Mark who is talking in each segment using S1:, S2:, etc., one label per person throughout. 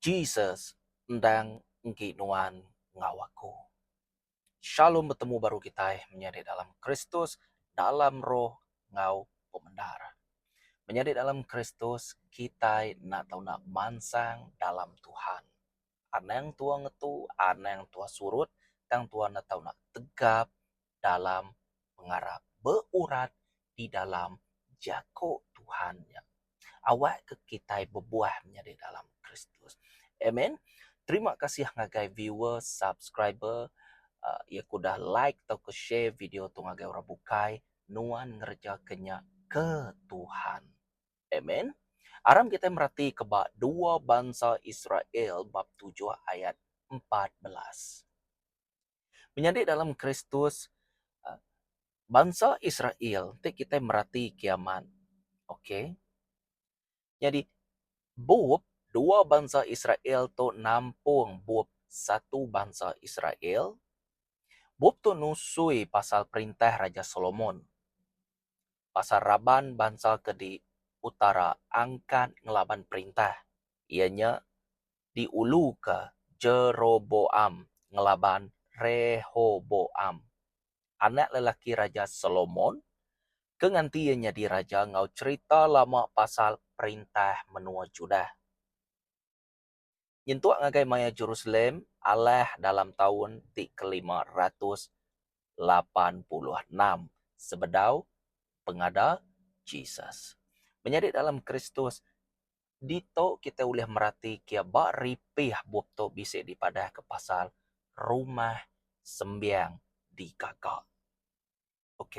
S1: Jesus endang enggi nuan enggau aku. Shalom betemu baru kitai menyadi dalam Kristus dalam roh enggau pemendar. Menyadi dalam Kristus kitai enda tau enda mansang dalam Tuhan. Anang tua ngetu, anang tua surut tang tua enda tau enda tegap dalam pengarap beurat di dalam jaku Tuhan nya. Awakka kitai bebuah menyadi dalam Kristus. Amen. Terima kasih ngagai viewer, subscriber uh, iya ke udah like tauka share video tu ngagai orang bukai, nuan ngereja ke nya ke Tuhan. Amen. Aram kitai merati ke ba dua bansa Israel bab tujuh ayat 14. Menyadi dalam Kristus, bansa Israel ti kitai merati kiamat. Ok. Nyadi bup dua bansa Israel tu nampung bup satu bansa Israel. Bup tu nusui pasal perintah Raja Solomon. Pasal raban bansa ke di utara angkat ngelaban perintah iya nya diuluka Jeroboam ngelaban Rehoboam, anak lelaki Raja Solomon, ke nganti iya nyadi raja enggau cherita lama pasal perintah menua Judah. Nyentuk ngagai maya Jerusalem alah dalam taun ti kelima ratus 86 sebedau pengada Jesus. Menyadi dalam Kristus, Ditu kitai ulih merati kia ba ripih bup tu bisi dipadahka pasal rumah sembiang digaga. Ok.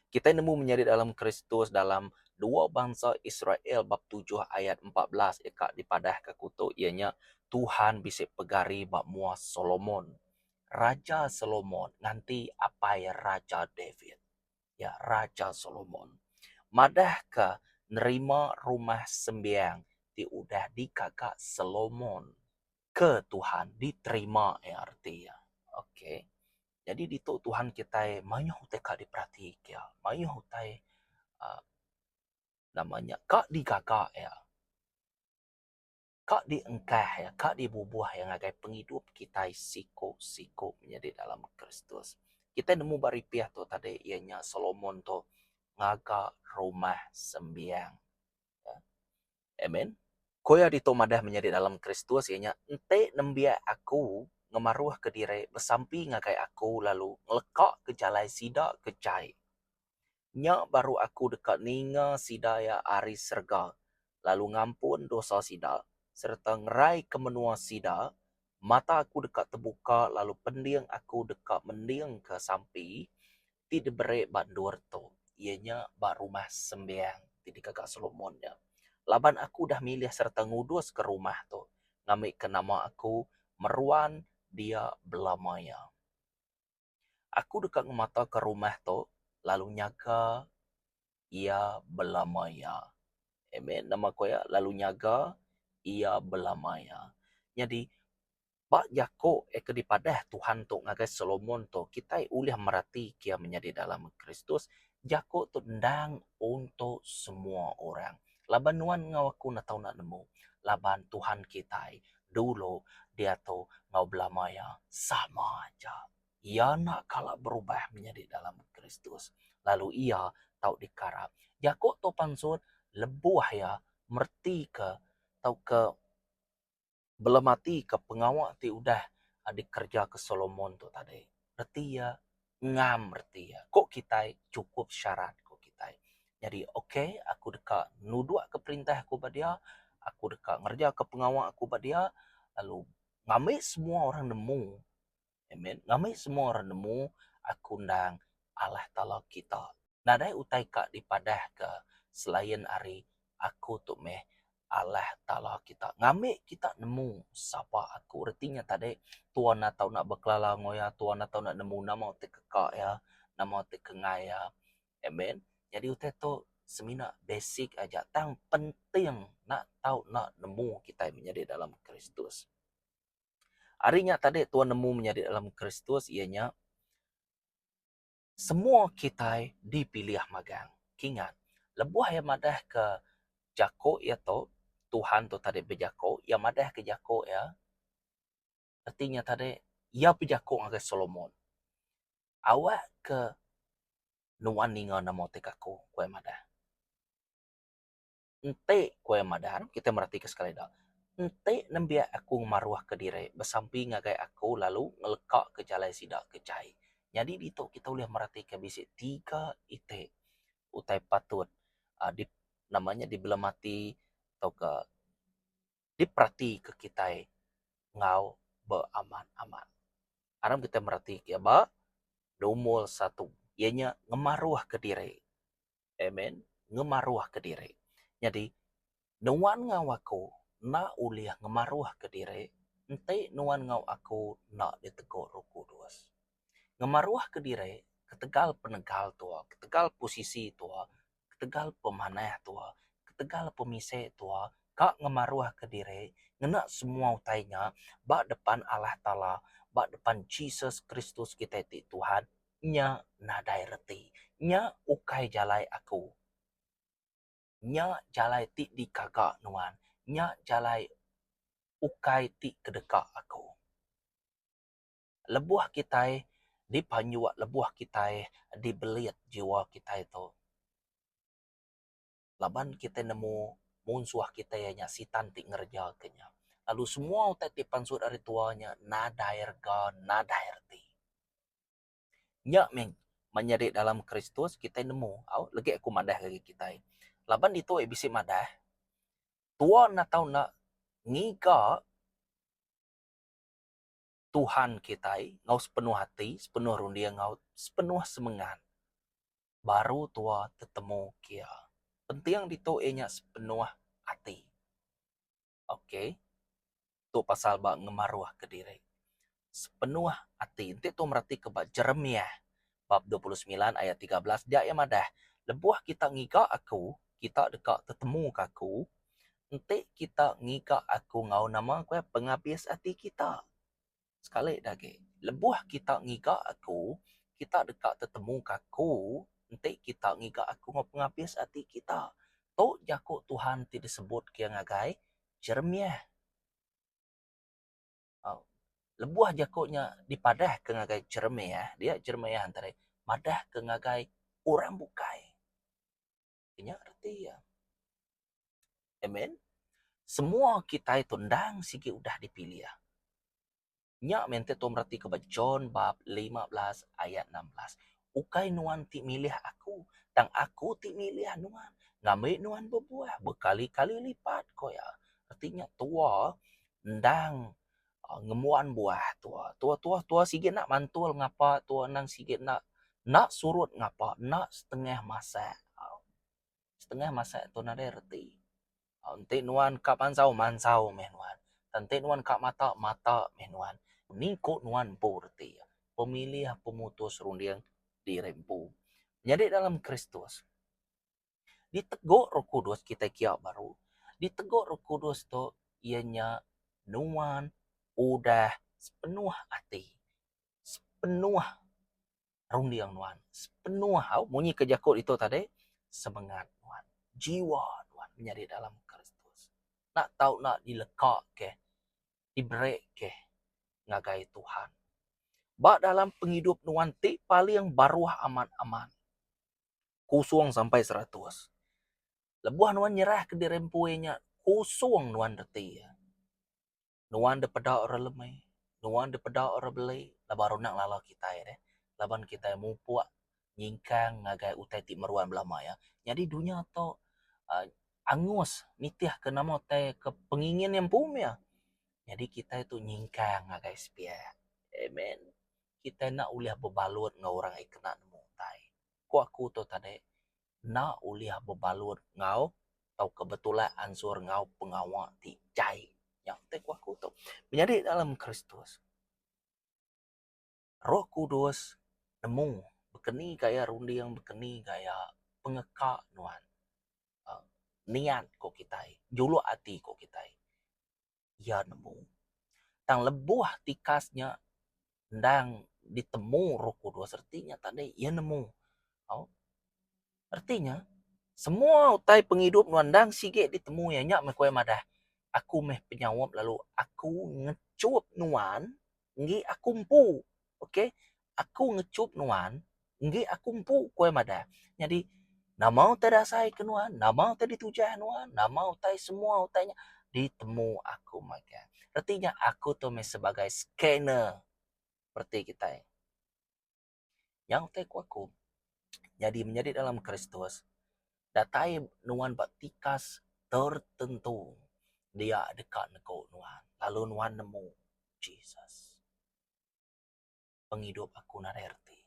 S1: Kitai nemu menyadi dalam Kristus dalam dua bansa Israel bab tujuh ayat 14 iya ka dipadahka ku tu iya nya Tuhan bisi pegari ba mua Solomon. Raja Solomon nganti apai Raja David. iya Raja Solomon, madahka nerima rumah sembiang ti udah digaga Solomon ke Tuhan diterima iya reti iya. Ok. Nyadi ditu Tuhan kitai mayuh utai ka diperatika iya, mayuh utai uhh nama nya ka digaga iya. Ka diengkah iya, ka dibubuh iya ngagai pengidup kitai siku-siku menyadi dalam Kristus. Kitai nemu ba ripih tu tadi iya nya Solomon tu ngaga rumah sembiang. Amen. Ku iya ditu madah menyadi dalam Kristus iya nya enti nembiak aku ngemaruhka diri besampi ngagai aku lalu ngelekaka jalai sida ke jai. Nya baru aku deka ninga sida iya ari serega, lalu ngampun dosa sida, sereta ngeraika menua sida. Mata aku deka tebuka lalu pending aku deka mendingka sampi ti diberi ba endur tu, iya nya ba Rumah Sembiang ti digaga Solomon nya. Laban aku udah milih sereta nguduska rumah tu, ngambika nama aku meruan dia belama iya. Aku deka ngemataka rumah tu lalu nyaga iya belama iya. Amen. Nama ku iya lalu nyaga iya belama iya. Nyadi ba jaku ke dipadah Tuhan tu ngagai Solomon tu kitai ulih meratika iya menyadi dalam Kristus jaku tu endang untuk semua orang. Laban nuan enggau aku enda tau enda nemu laban Tuhan kitai dulu, diatu enggau belama iya sama aja. Iya enda kala berubah menyadi dalam Kristus, lalu iya tau dikarap. Jaku tu pansut lebuh iya meretika tauka belematika pengawa ti udah dikerejaka Solomon tu tadi. Reti iya ngam reti iya. Ku kitai chukup syarat ku kitai. Nyadi ok aku deka nuduk ke perintah aku ba dia, aku deka ngereja ke pengawa aku ba dia lalu ngambi semua orang nemu amen ngambi semua orang nemu aku endang Allah Taala kita. Nadai utai ka dipadah ke selain ari aku tu meh Allah Taala kita. Ngambi kita nemu sapa aku. Reti nya tadi tuan enda tau nak bekelala enggau iya, tuan enda tau nak nemu nama ti keka iya, nama ti kengai iya. Amen. Nyadi utai tu semina basic aja tang penting enda tau enda nemu kitai menyadi dalam Kristus. Ari nya tadi tuan nemu menyadi dalam Kristus iya nya Semua kitai dipilih magang. Kingat, lebuh iya madahka jaku iya tu, Tuhan tu tadi bejaku, iya madahka jaku iya, reti nya tadi iya bejaku ngagai Solomon. Awakka nuan ninga nama ti ke aku, ku iya madah. Enti, ku iya madah, kitai meratika sekali da, enti nembiak aku ngemaruhka diri besampi ngagai aku lalu ngelekaka jalai sida ke jai. Nyadi ditu kitai ulih meratika bisi tiga iti utai patut aaa di nama nya dibelemati tauka diperatika kitai enggau beamat-amat. Aram kitai meratika ba lumur satu iya nya ngemaruhka diri. Amen. Ngemaruhka diri. Nyadi, nuan enggau aku enda ulih ngemaruhka diri enti nuan enggau aku enda ditegu Roh Kudus. Ngemaruhka diri ketegal penegal tua, ketegal posisi tua, ketegal pemanah tua, ketegal pemise tua ka ngemaruhka diri ngena semua utai nya ba depan Allah Taala, ba depan Jesus Kristus kitai ti Tuhan nya nadai reti. Nya ukai jalai aku. Nya jalai ti digaga nuan. Nya jalai ukai ti kedeka aku. Lebuh kitai dipanjuk lebuh kitai dibelit jiwa kitai tu laban kitai nemu munsuh kitai iya nya sitan ti ngereja ke nya. Lalu semua utai ti pansut ari tua nya nadai rega nadai reti. Nya meh menyadi dalam Kristus kitai nemu au legi aku madah ngagai kitai. Laban ditu ai bisi madah tua enda tau enda ngiga Tuhan kitai enggau sepenuh ati, sepenuh runding enggau sepenuh semengat baru tua tetemu ke iya. Penting ditu iya nya sepenuh ati. Ok. Tu pasal ba ngemaruhka diri. Sepenuh ati. Enti tu meratika ba Jeremiah bab 29 ayat 13 dia iya madah, Lebuh kita ngiga aku, kita deka tetemuka aku, enti kita ngiga aku enggau nama ku iya pengabis ati kita. Sekali da agi, lebuh kita ngiga aku, kita deka tetemuka aku, enti kita ngiga aku enggau pengabis ati kita. Tu jaku Tuhan ti disebut ke iya ngagai Jeremiah. Lebuh jaku nya dipadahka ngagai Jeremiah, dia Jeremiah entara madahka ngagai orang bukai. Nya reti iya. Amen. Semua kitai tu endang sigi udah dipilih. Nya meh enti tu meratika ba John bab 15 ayat 16. Ukai nuan ti milih aku, tang aku ti milih nuan. Ngambi nuan bebuah bekali-kali lipat, ko iya. Reti nya tua endang ngembuan buah tua. Tua tua tua sigi enda mantul ngapa tua endang sigi enda enda surut ngapa enda setengah masak. Setengah masak tu nadai reti. Enti nuan ka mansau, mansau meh nuan. Enti nuan ka mata, mata meh nuan. Ni ku nuan empu reti iya. Pemilih pemutus runding diri empu. Nyadi dalam Kristus, ditegu Roh Kudus kitai kiya baru. Ditegu Roh Kudus tu iya nya nuan udah sepenuh ati, sepenuh runding nuan sepenuh au munyi ke jaku ditu tadi semengat nuan jiwa nuan menyadi dalam Kristus enda tau enda dileka ke diberi ke ngagai Tuhan. Ba dalam pengidup nuan ti paling baruh amat amat kusung sampai seratus lebuh nuan nyerah ke diri empu iya nya kusung nuan reti iya. Nuan dipeda orang lemai, nuan dipeda orang beli laban orang enda ngelala kitai deh. Laban kitai mupuk nyingkang ngagai utai ti meruan belama iya. Nyadi dunya tu uhh angus nitihka nama utai ke pengingin iya empu mih. Nyadi kitai tu nyingkang ngagai sepiak. Amen. Kitai enda ulih bebalut enggau orang ai kena nemu utai. Ku aku tu tadi enda ulih bebalut enggau tauka betulak ansur enggau pengawa ti jai. Nya utai ku aku tu. Menyadi dalam Kristus, Roh Kudus nemu bekeni gaya runding, bekeni gaya pengeka nuan uhh niat ku kitai, juluk ati ku kitai. Iya nemu. Tang lebuh tikas nya endang ditemu Roh Kudus reti nya tadi iya nemu. Au. Reti nya semua utai pengidup nuan endang sigi ditemu iya nya meh ku iya madah. Aku meh penyaup lalu aku ngechup nuan enggi aku empu. Okay. Aku ngechup nuan enggi aku empu ku iya madah. Nyadi nama utai dasai ke nuan, nama utai ditujah nuan, nama utai semua utai nya ditemu aku magang. Reti nya aku tu meh sebagai scanner reti kitai. Nya utai ku aku nyadi menyadi dalam Kristus datai nuan ba tikas tertentu dia deka nego nuan lalu nuan nemu Jesus. Pengidup aku nadai reti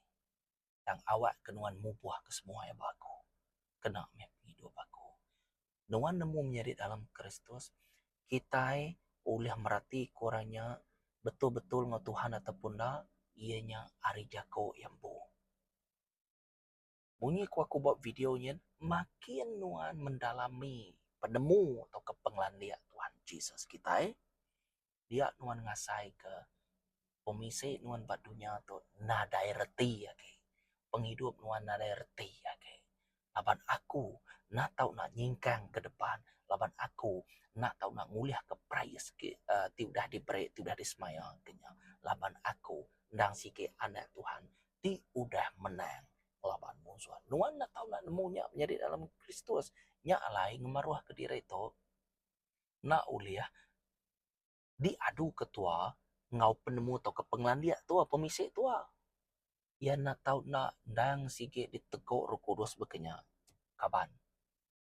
S1: tang awak ke nuan mubuh ke semua iya ba aku kena meh pengidup aku. Nuan nemu menyadi dalam Kristus, kitai ulih meratika orang nya betul-betul enggau Tuhan ataupun enda, iya nya ari jaku iya empu. Munyi ku aku ba video nyin, makin nuan mendalami penemu tauka pengelandik Tuhan Jesus kitai, dia nuan ngasaika pemisi nuan ba dunya tu nadai reti agi. Pengidup nuan nadai reti agi. Laban aku enda tau nak nyingkang ke depan laban aku enda tau nak ngulihka prize ke uhh ti udah diberi ti udah disemaya ke nya laban aku endang sigi anak Tuhan ti udah menang ngelaban munsuh. Nuan enda tau nak nemu nya menyadi dalam Kristus. Nya alai ngemaruhka diri tu enda ulih diadu ke tua enggau penemu tauka pengelandik tua pemisi tua. Iya enda tau enda endang sigi ditego Roh Kudus baka nya kaban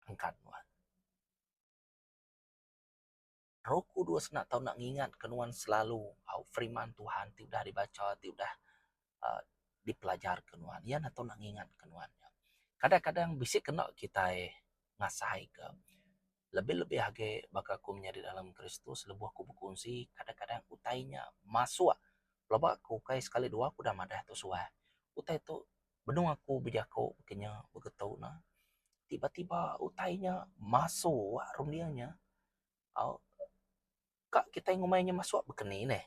S1: angkat nuan. Roh Kudus enda tau enda ngingat ke nuan selalu au firman Tuhan ti udah dibacha ti udah uhh dipelajar ke nuan. Iya enda tau enda ngingat ke nuan. Kadang-kadang bisi kena kitai ngasai ke Lebih-lebih agi baka aku menyadi dalam Kristus lebuh aku bekunsi kadang-kadang utai nya masuk pelaba aku ukai sekali dua aku udah madah tu suah. Utai tu benung aku bejaku ke nya begitu ne tiba-tiba utai nya masuk runding nya au Ka kitai ngumbai nya masuk bekeni neh.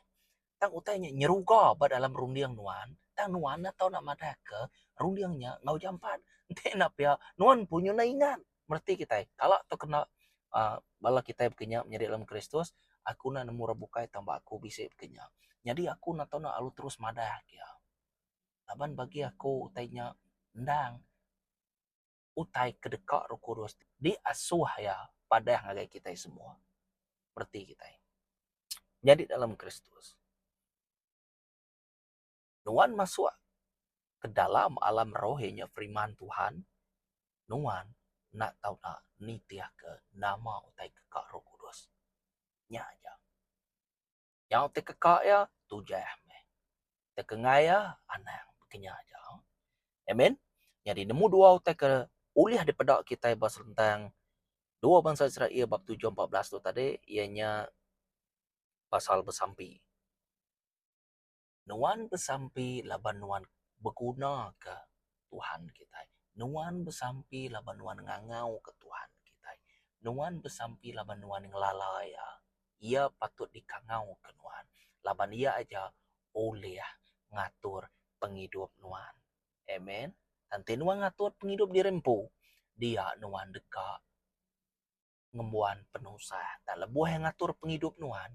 S1: Tang utai nya nyeruga ba dalam runding nuan, tang nuan enda tau nak madahka runding nya enggau jampat. Enti enda pia, nuan pun nyau enda ingat. Mereti kitai, kala tu kena uhh bala kitai baka nya menyadi dalam Kristus, aku enda nemu orang bukai tang ba aku bisi baka nya. Nyadi aku enda tau nak lalu terus madah ke iya. Laban bagi aku utai nya endang. utai ke deka Roh Kudus diasuh iya padah ngagai kitai semua. Reti kitai. Nyadi dalam Kristus. Nuan masuk ke dalam alam roh iya nya firman Tuhan, nuan enda tau enda nitihka nama utai ke ka Roh Kudus. Nya aja. Nyau ti keka iya, tujah meh. Ti ke enggai iya, anang bekenya aja. Amen. Nyadi nemu dua utai ke ulih dipeda kitai ba selentang dua bansa Israel bab tujuh 14 tu tadi iya nya pasal besampi. Nuan besampi laban nuan begunaka Tuhan kitai. Nuan besampi laban nuan ngangauka Tuhan kitai. Nuan besampi laban nuan ngelala Iya. Iya patut dikangauka nuan laban Iya aja ulih ngatur pengidup nuan. Amen. Enti nuan ngatur pengidup diri empu, dia nuan deka ngembuan penusah. Tang lebuh iya ngatur pengidup nuan,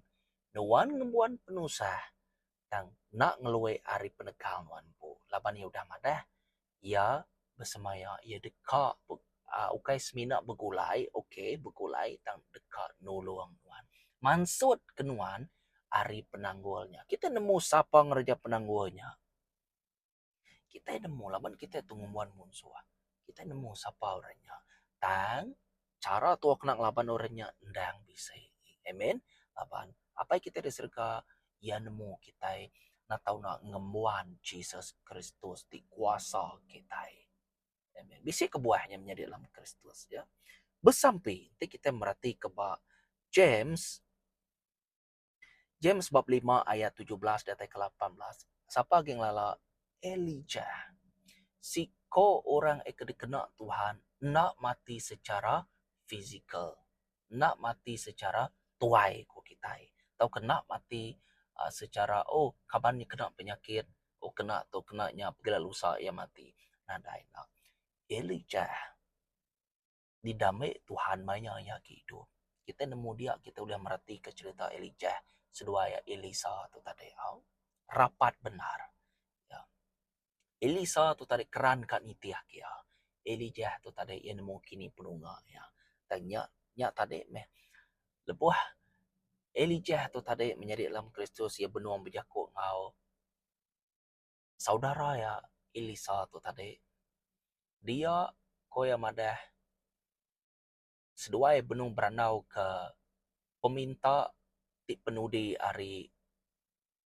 S1: nuan ngembuan penusah tang enda ngelui ari penekal nuan empu. Laban iya udah madah, iya besemaya iya deka uhh ukai semina begulai ok begulai tang deka nulung nuan. Mansut ke nuan ari penanggul nya. Kita nemu sapa ngereja penanggul nya. Kitai nemu laban kitai tu ngembuan munsuh. Kitai nemu sapa orang nya. Tang chara tuo kena ngelaban orang nya endang bisi. Amen. Laban Apai kitai di serega iya nemu kitai enda tau enda ngembuan Jesus Kristus ti kuasa kitai. Amen. Bisi kebuah nya menyadi dalam Kristus ya. Besampi enti kitai meratika ba James James bab lima ayat 17 datai ke 18. Sapa agi ngelala Elijah? Siko orang ke dikena Tuhan enda mati secara fizikal. Enda mati secara tuai ku kitai. Tauka enda mati uhh secara oh kaban nya kena penyakit, oh kena tu kena nya pegila lusa iya mati. Nadai enda. Elijah didambi Tuhan maya iya agi idup. Kitai nemu dia kitai ulih meratika cherita Elijah seduai Elisa tu tadi au. Rapat bendar. Ya. Elisa tu tadi keran ka nitih ke iya. Elijah tu tadi iya nemu kini penunga iya. Tang nya nya tadi meh lebuh Elijah tu tadi menyadi dalam Kristus iya benung bejaku enggau saudara iya Elisa tu tadi dia ko iya madah seduai benung berandau ke peminta ti penudi ari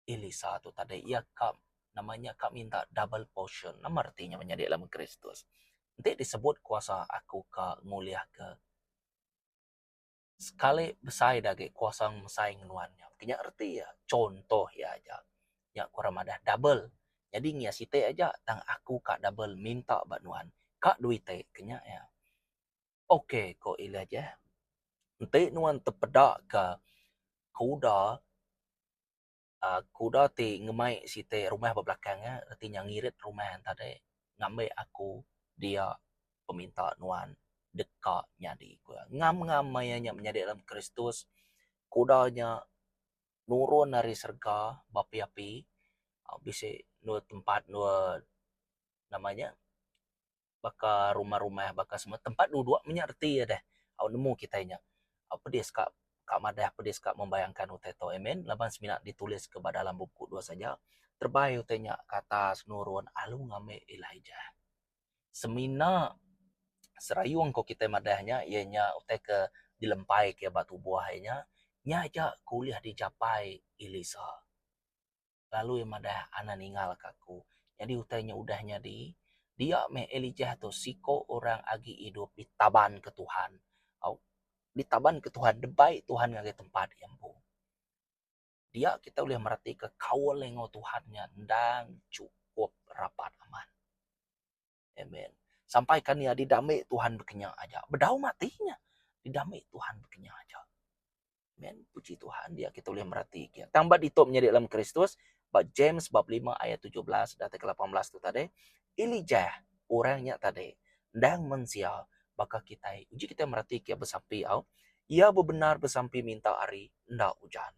S1: Elisa tu tadi iya ka nama nya ka minta double portion. Nama reti nya menyadi dalam Kristus? Enti disebut kuasa aku ka ngulih ke sekali besai da agi kuasa mesai ngenuan nya. Nya reti iya contoh iya aja. Nya ku orang madah double. Nyadi ngias siti aja tang aku ka double minta ba nuan. Ka duit ti ke nya iya. Ok ko Elijah. Enti nuan tepeda ka kuda uhh kuda ti ngemai siti rumah ba belakang iya reti nya ngirit rumah enta deh ngambi aku dia peminta nuan deka nyadi ku iya. Ngam ngam maya nya menyadi dalam Kristus kuda nya nurun ari serega beapi-api bisi endur tempat endur nama nya baka rumah-rumah baka semua tempat duduk meh nya reti iya deh au nemu kitai nya au pedis ka ka madah pedis ka membayangkan utai tu amen laban semina ditulis ke ba dalam bup kudus aja terebai utai nya ke atas nurun alu ngambi Elijah. Semina serayung ko kitai madah nya iya nya utai ke dilempai ke ba tubuh iya nya nya aja ke ulih dijapai Elisa. Lalu iya madah, Anang ninggalka aku. Nyadi utai nya udah nyadi, dia meh Elijah tu siko orang agi idup ditabanka Tuhan. Au, ditabanka Tuhan, dibai Tuhan ngagai tempat iya empu. Dia kita ulih meratika kaul iya enggau Tuhan nya endang chukup rapat amat. Amen. Sampai kan iya didambi Tuhan bekenya aja. Bedau mati nya, didambi Tuhan bekenya aja. Amen. Puji Tuhan dia kita ulih merati ke. Tang ba ditu menyadi dalam Kristus, ba James bab 5 ayat 17 datai ke 18 tu tadi, Elijah orang nya tadi endang mensia baka kitai. Uji kitai merati ke besampi au. Iya bebenar besampi minta hari enda ujan.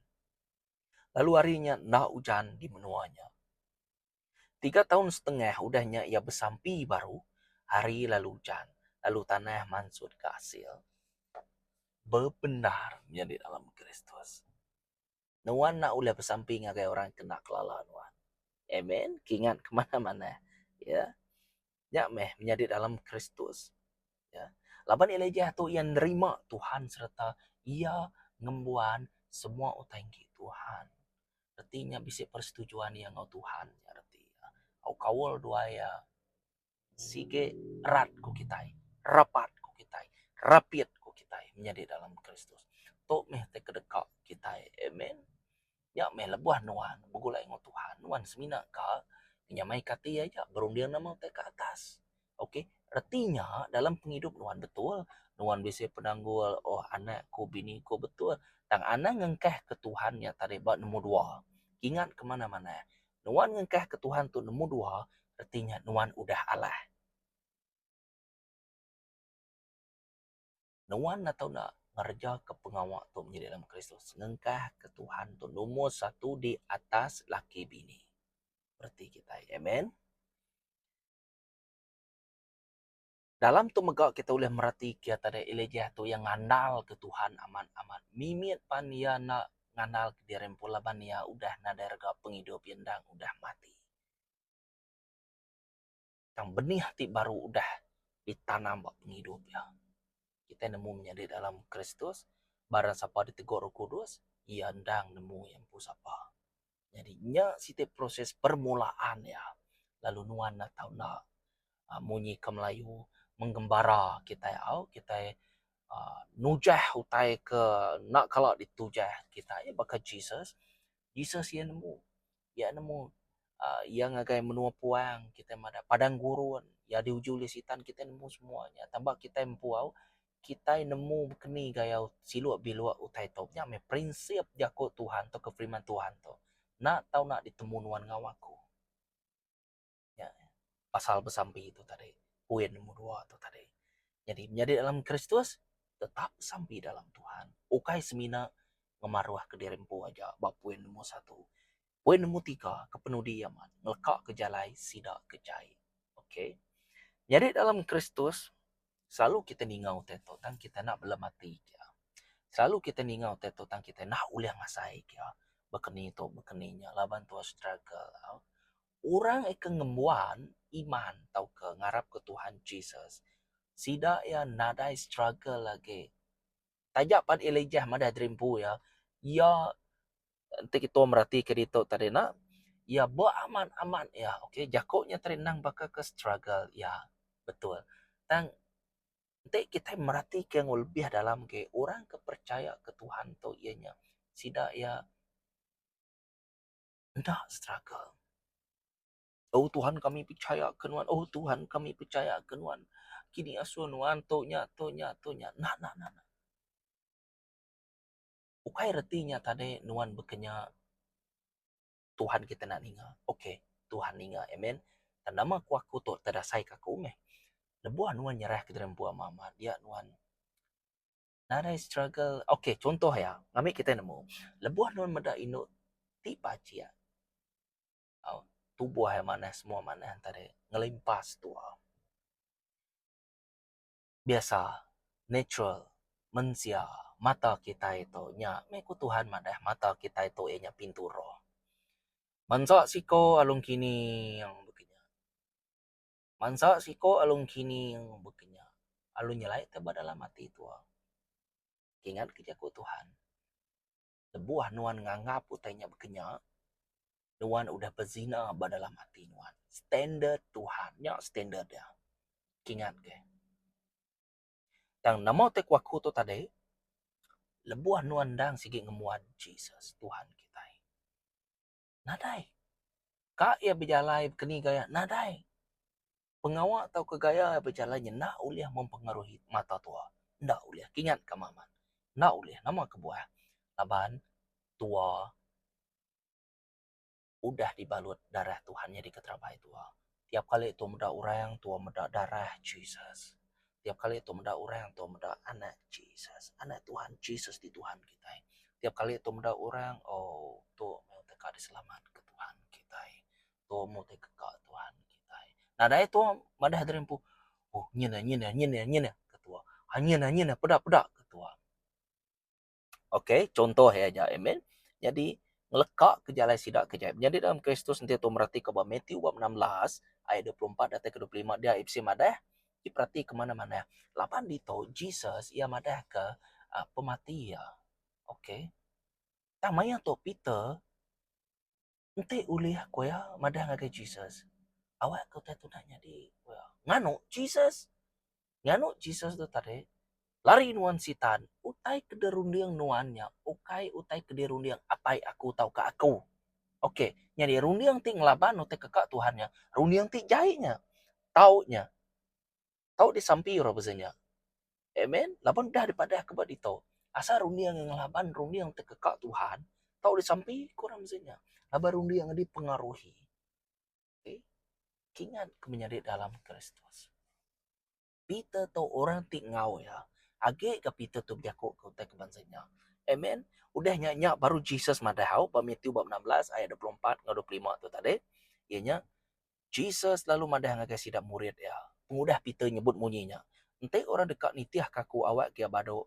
S1: Lalu hari nya enda ujan di menua nya. Tiga taun setengah udah nya iya besampi baru, hari lalu ujan, lalu tanah mansutka asil. Bebendar menyadi dalam Kristus. Nuan enda ulih besampi ngagai orang ke enda kelala nuan. Amen. Kingat ke manah-manah. Ya. Nya meh menyadi dalam Kristus. Ya. Laban Elijah tu iya nerima Tuhan sereta iya ngembuan semua utai enggi Tuhan. Reti nya bisi persetujuan iya enggau Tuhan nya reti iya. Au kaul duai iya sigi rat ku kitai, rapat ku kitai, rapit ku kitai menyadi dalam Kristus. Tu meh ti kedeka kitai. Amen. Nya meh lebuh nuan begulai enggau Tuhan, nuan semina ka nyamaika ati aja berunding nama utai ke atas. Ok reti nya dalam pengidup nuan betul nuan bisi penanggul oh anak ku bini ku betul tang anang ngengkah ke Tuhan nya tadi ba nombor dua. Kingat ke manah manah nuan ngengkah ke Tuhan tu nombor dua reti nya nuan udah alah. Nuan enda tau enda ngereja ke pengawa tu menyadi dalam Kristus ngengkah ke Tuhan tu nombor satu di atas laki bini. Reti kitai amen. Dalam tu mega kita ulih mereti ke tadi Elijah tu iya ngandal ke Tuhan amat-amat. Mimit pan iya enda ngandal ke diri empu laban iya udah nadai rega pengidup iya endang udah mati. Tang benih ti baru udah ditanam ba pengidup iya. Kitai nemu menyadi dalam Kristus barang sapa ditegur Roh Kudus iya endang nemu iya empu sapa. Nyadi nya siti proses permulaan iya lalu nuan enda tau enda uhh munyi ke Melayu menggembara kitai au kitai uhh nujah utai ke enda kala ditujah kitai baka Jesus. Jesus iya nemu, iya nemu uhh iya ngagai menua puang kitai madah padang gurun iya diuji ulih sitan kitai nemu semua nya. Tamba kitai empu au kitai nemu bekeni gaya siluk biluk utai tu. Nya meh prinsip jaku Tuhan tauka firman Tuhan tu. Enda tau enda ditemu nuan enggau aku. Nya pasal besampi tu tadi. Poin nombor dua tu tadi. Nyadi menyadi dalam Kristus. Tetap besampi dalam Tuhan. Ukai semina ngemaruhka diri empu aja ba poin nombor satu. Poin nombor tiga ke penudi amat ngelekaka jalai sida ke jai. Okay. Nyadi dalam Kristus selalu kita ninga utai tu tang kita enda bela mati kia. Selalu kita ninga utai tu tang kita enda ulih ngasai kia. Baka ni tu baka ni nya laban tua struggle. Orang ke ngembuan iman tauka ngarapka Tuhan Jesus sida iya nadai struggle agi. Taja pan Elijah madah diri empu iya, iya enti kitu meratika ditu tadi ne, iya beamat-amat iya okay jaku nya tadi endang baka ke struggle iya betul. Tang enti kitai meratika enggau lebih dalam agi orang ke percaya ke Tuhan tu iya nya sida iya enda struggle. Oh Tuhan kami pechaya ke nuan, oh Tuhan kami pechaya ke nuan. Kini asuh nuan tu nya tu nya tu nya. Nah nah nah. Ukai reti nya tadi nuan bekenya Tuhan kita enda ninga. Ok Tuhan ninga amen. Tang nama ku aku tu tedasai ka aku meh. Lebuh nuan nyerah ke diri empu amat amat dia nuan nadai struggle. Ok contoh iya ngambi kitai nemu lebuh nuan meda indu ti pajik. Au tubuh iya manah semua manah tadi ngelimpas tua. Biasa natural mensia mata kitai tu nya meh ku Tuhan madah mata kitai tu iya nya pintu roh. Bansa siko alung kini yang baka nya. Bansa siko alung kini yang baka nya alung nyelai te ba dalam ati tua. Kingat ke jaku Tuhan. Lebuh nuan nganggap utai nya bekenya, nuan udah bezina ba dalam ati nuan. Standard Tuhan nya standard iya. Kingat ke. Tang nama utai ku aku tu tadi, lebuh nuan endang sigi ngembuan Jesus Tuhan kitai. Nadai. Ka iya bejalai bekeni gaya nadai. Pengawa tauka gaya iya bejalai nya enda ulih mempengaruhi mata tua. Enda ulih. Kingat ka amat. Enda ulih. Nama kebuah? Laban tua udah dibalut darah Tuhan nyadi ke terabai tua. Tiap kali tua meda orang, tua meda darah Jesus. Tiap kali tua meda orang, tua meda anak Jesus. Anak Tuhan, Jesus ti Tuhan kitai. Tiap kali tua meda orang, oh tu meh utai ka diselamat ke Tuhan kitai. Tu meh utai ke ka Tuhan kitai. Nadai tua madah diri empu, oh nyin nyin nyin nyin ke tua. Nyin nyin peda peda ke tua. Ok, contoh iya aja amen. Nyadi ngeleka ke jalai sida ke jai. Nyadi dalam Kristus enti tu meratika ba Matthew bab 16 ayat 24 datai ke 25 dia bisi madah ti perati ke manah-manah. Laban ditu Jesus iya madah ke uhh pemati iya. Ok. Tang maya tu Peter enti ulih ku iya madah ngagai Jesus awak ke utai tu enda nyadi ku iya. Nganu Jesus. Nganu Jesus tu tadi, Lari nuan Sitan, utai ke dirunding nuan nya ukai utai ke dirunding Apai aku tauka aku. Ok, nyadi runding ti ngelaban utai ke ka Tuhan nya, runding ti jai nya. Tau nya. Tau disampi orang pasal nya. Amen. Laban udah dipadah ke ba ditu. Asal runding iya ngelaban runding ti ke ka Tuhan, tau disampi ku orang pasal nya. Laban runding iya dipengaruhi. Okay. Kingat ke menyadi dalam Kristus. Peter tu orang ti enggau iya. Agi ga Peter tu bejaku ke utai ke bansa nya. Amen. Udah nya nya baru Jesus madah au ba Matthew bab 16 ayat 24 enggau 25 tu tadi. Iya nya Jesus lalu madah ngagai sida murid iya, pengudah Peter nyebut munyi nya, Enti orang deka nitihka aku awak ke iya badu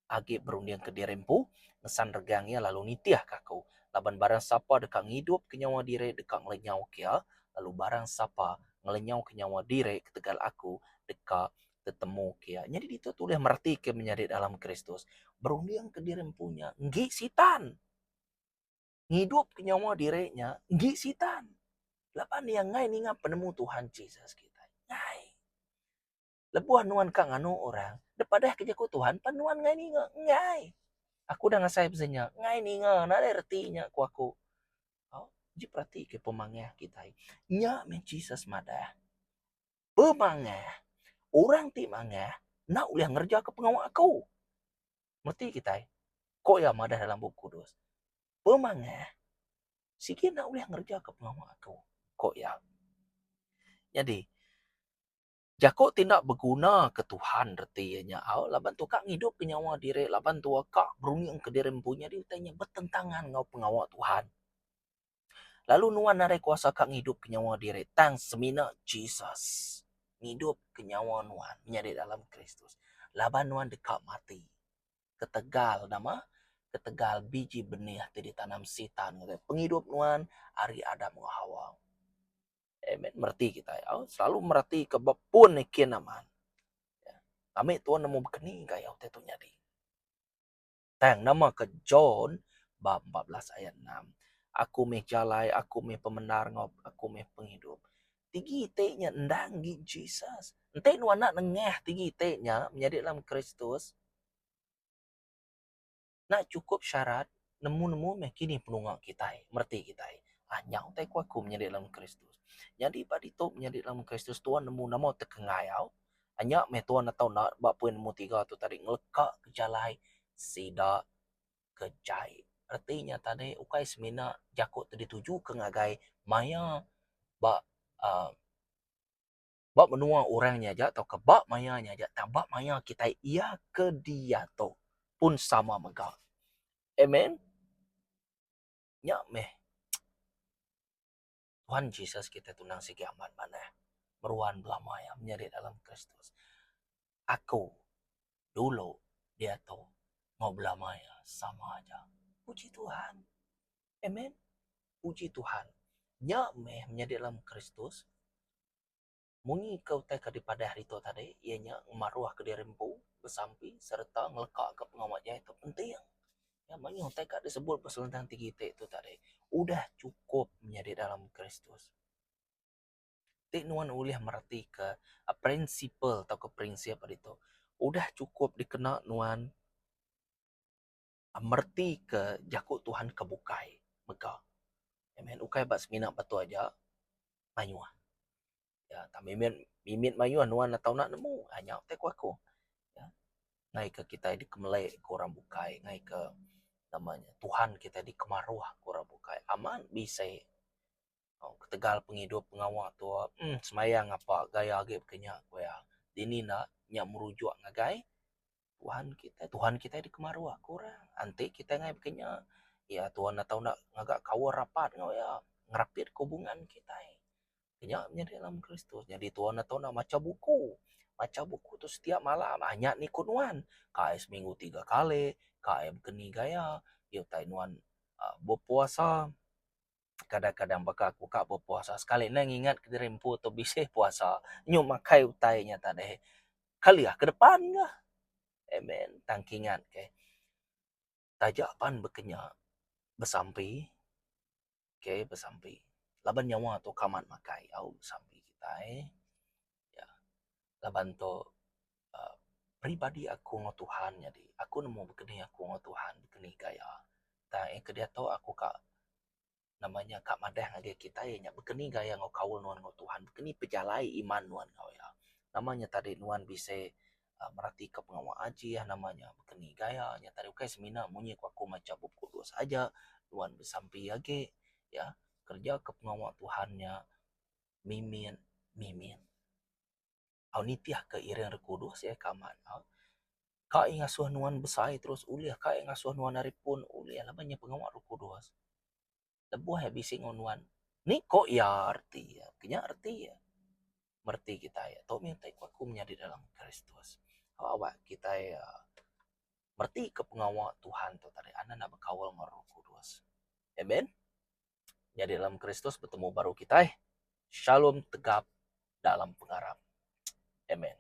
S1: agi berundingka diri empu, ngesan regang iya lalu nitihka aku. Laban barang sapa deka ngidupka nyawa diri deka ngelenyauka iya, lalu barang sapa ngelenyauka nyawa diri ketegal aku deka tetemuka iya. Nyadi ditu tu ulih meretika menyadi dalam Kristus. Berundingka diri empu nya enggi Sitan. Ngidup ke nyawa diri nya enggi sitan. Laban iya enggai ninga penemu Tuhan Jesus kitai. Enggai. Lebuh nuan ka nganu orang, depadah ke jaku Tuhan pan nuan enggai ninga. Enggai. Aku udah ngasai pasal nya. Enggai ninga nadai reti nya ku aku. Au, ji perati ke pemangah kitai. Nya meh Jesus madah. Pemangah, orang ti mangah enda ulih ngereja ke pengawa aku. Meti kitai, ko iya madah dalam Bup Kudus, Pemangah sigi enda ulih ngereja ke pengawa aku, ko iya. Nyadi, Jaku ti enda beguna ke Tuhan reti iya nya au laban tu ka ngidup ke nyawa diri laban tua ka berunding ke diri empu nyadi utai nya betentangan enggau pengawa Tuhan. Lalu nuan nadai kuasa ka ngidup ke nyawa diri tang semina Jesus ngidup ke nyawa nuan menyadi dalam Kristus laban nuan deka mati. Ketegal nama? Ketegal biji benih ti ditanam Sitan ngagai pengidup nuan ari Adam enggau Hawa. Amen. Mereti kitai. Au selalu mereti ke ba pun ikin amat. Ami tuan nemu bekeni gaya utai tu nyadi. Tang nama ke John ba 14 ayat 6. Aku meh jalai, aku meh pemendar enggau aku meh pengidup. Tigi iti nya endang agi Jesus. Enti nuan enda nengah tigi iti nya menyadi dalam Kristus, enda chukup syarat nemu-nemu meh kini penunga kitai, mereti kitai. Ah nya utai ku aku menyadi dalam Kristus. Nyadi ba ditu menyadi dalam Kristus tuan nemu nama tekenggai au. Nya meh tuan atau enda ba poin nombor tiga tu tadi ngeleka ke jalai sida ke jai. Reti nya tadi ukai semina jaku ti ditujuka ngagai maya ba uhh ba menua orang nya aja tauka ba maya nya aja tang ba maya kitai iya ke diatu pun sama mega. Amen. Nya meh Tuhan Jesus kitai tunang sigi amat manah meruan belama iya menyadi dalam Kristus. Aku dulu diatu enggau belama iya sama aja. Puji Tuhan. Amen. Puji Tuhan. Nya meh menyadi dalam Kristus munyi ke utai ke dipadah ditu tadi iya nya ngemaruh ke diri empu besampi sereta ngeleka ke pengawa jai tu penting. Ya mayuh utai ka disebut pasal tentang ti iti tu tadi udah chukup menyadi dalam Kristus. Ti nuan ulih meretika prinsipal tauka prinsip ditu udah chukup dikena nuan meretika jaku Tuhan ke bukai mega. Amen. Ukai ba semina ba tu aja mayuh. Ya tang mimit mimit mayuh nuan atau enda nemu nya utai ku aku. Ya ngai ke kitai dikemeli ke orang bukai ngai ke nama nya Tuhan kitai dikemaruh ke orang bukai. Amat bisi ketegal pengidup pengawa tu emm sembayang apa gaya agi baka nya ku iya. Dini enda nya merujuk ngagai Tuhan kitai, Tuhan kitai dikemaruh ke orang. Enti kitai ngagai baka nya, iya Tuhan enda tau enda ngaga kaul rapat enggau iya, ngerapit ke hubungan kitai. Nya nyadi dalam Kristus. Nyadi Tuhan enda tau enda macha buku. Macha buku tu setiap malam. Aaa nya nikut nuan. Kai seminggu tiga kali, kai baka ni gaya, iya utai nuan aaa bepuasa. Kadang-kadang baka aku ka bepuasa sekali ne ngingat kediri empu tu bisi puasa nyu makai utai nya tadi kali ah ke depan ka. Amen tang ke ingat ke taja pan baka nya besampi okay besampi laban nyawa tu ka amat makai au besampi kitai ya laban tu uhh peribadi aku enggau Tuhan nyadi aku nemu baka ni aku enggau Tuhan baka ni gaya. Tang ke diatu aku ka nama nya ka madah ngagai kitai nya baka ni gaya enggau kaul nuan enggau Tuhan baka ni pejalai iman nuan enggau iya. Nama nya tadi nuan bisi uhh meratika pengawa ajih nama nya baka ni gaya nya tadi ukai semina munyi ku aku macha bup kudus aja nuan besampi agi iya kereja ke pengawa Tuhan nya mimit mimit. Au nitih ke iring Roh Kudus iya ke amat. Ka iya ngasuh nuan besai terus ulih, ka iya ngasuh nuan ari pun ulih laban nya pengawa Roh Kudus. Lebuh iya bisi enggau nuan, ni ko iya reti iya. Ke nya reti iya. Mereti kitai tu mih utai ku aku menyadi dalam Kristus. Awak kitai uhh mereti ke pengawa Tuhan tu tadi anan enda bekaul enggau Roh Kudus. Amen. Nyadi dalam Kristus betemu baru kitai. Shalom tegap dalam pengarap. Amen.